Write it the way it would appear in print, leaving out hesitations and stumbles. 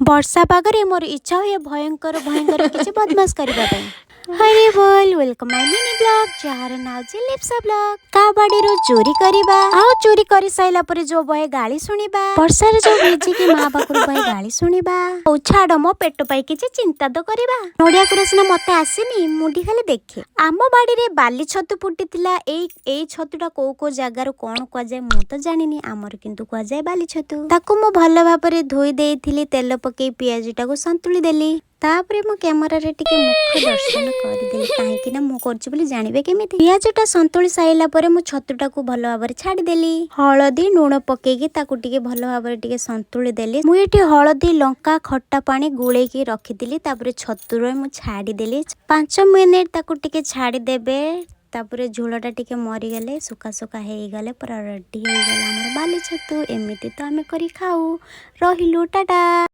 ବର୍ଷା ପାଗରେ ମୋର ଇଚ୍ଛା ହୁଏ ଭୟଙ୍କର ଭୟଙ୍କର କିଛି ବଦମାସ କରିବା ପାଇଁ। ହରି ବୋଲ, welcome ମାଇ ମିନି ବ୍ଲଗ, ଯାହାର ନାଁ ହେଉଛି ଲିପ୍ସା ବ୍ଲଗ। କାହା ବାଡ଼ିରୁ ଚୋରି କରିବା ଆଉ ଚୋରି କରି ସାରିଲା ପରେ ଯୋଉ ବହେ ଗାଳି ଶୁଣିବା, ବର୍ଷାରେ ଯୋଉ ଭିଜିକି ମା ପାଖରୁ ବହେ ଗାଳି ଶୁଣିବା, ଆଉ ଛାଡ, ମୋ ପେଟ ପାଇଁ କିଛି ଚିନ୍ତା ତ କରିବା। ନଡିଆ କୁରା ସିନା ମତେ ଆସିନି, ମୁଁ ଟିକେ ଖାଲି ଦେଖେ। ଆମ ବାଡ଼ିରେ ବାଲି ଛତୁ ଫୁଟିଥିଲା। ଏଇ ଏଇ ଛତୁଟା କୋଉ କୋଉ ଜାଗାରୁ କଣ କୁହାଯାଏ, ମୁଁ ତ ଜାଣିନି। ଆମର କିନ୍ତୁ କୁହାଯାଏ ବାଲି ଛତୁ। ତାକୁ ମୁଁ ଭଲ ଭାବରେ ଧୋଇ ଦେଇଥିଲି। ତେଲ ପକେଇ ପିଆଜଟାକୁ ସନ୍ତୁଳି ଦେଲି। ତାପରେ ମୁଁ କ୍ୟାମେରାରେ ଟିକେ ମୁଖ ଦର୍ଶନ କରିଦେଲି, କାହିଁକି ନା ମୁଁ କରୁଛି ବୋଲି ଜାଣିବେ କେମିତି? ପିଆଜଟା ସନ୍ତୁଳି ସାରିଲା ପରେ ମୁଁ ଛତୁଟାକୁ ଭଲ ଭାବରେ ଛାଡ଼ିଦେଲି। ହଳଦୀ, ଲୁଣ ପକେଇକି ତାକୁ ଟିକେ ଭଲ ଭାବରେ ଟିକେ ସନ୍ତୁଳି ଦେଲି। ମୁଁ ଏଠି ହଳଦୀ, ଲଙ୍କା, ଖଟା ପାଣି ଗୋଳେଇକି ରଖିଥିଲି। ତାପରେ ଛତୁରେ ମୁଁ ଛାଡ଼ିଦେଲି। 5 ମିନିଟ୍ ତାକୁ ଟିକେ ଛାଡ଼ିଦେବେ। ତାପରେ ଝୋଳଟା ଟିକେ ମରିଗଲେ, ଶୁଖା ଶୁଖା ହେଇଗଲେ, ପୁରା ରେଡ଼ି ହେଇଗଲା ଆମର ବାଲି ଛତୁ। ଏମିତି ତ ଆମେ କରି ଖାଉ। ରହିଲୁ, ଟାଟା।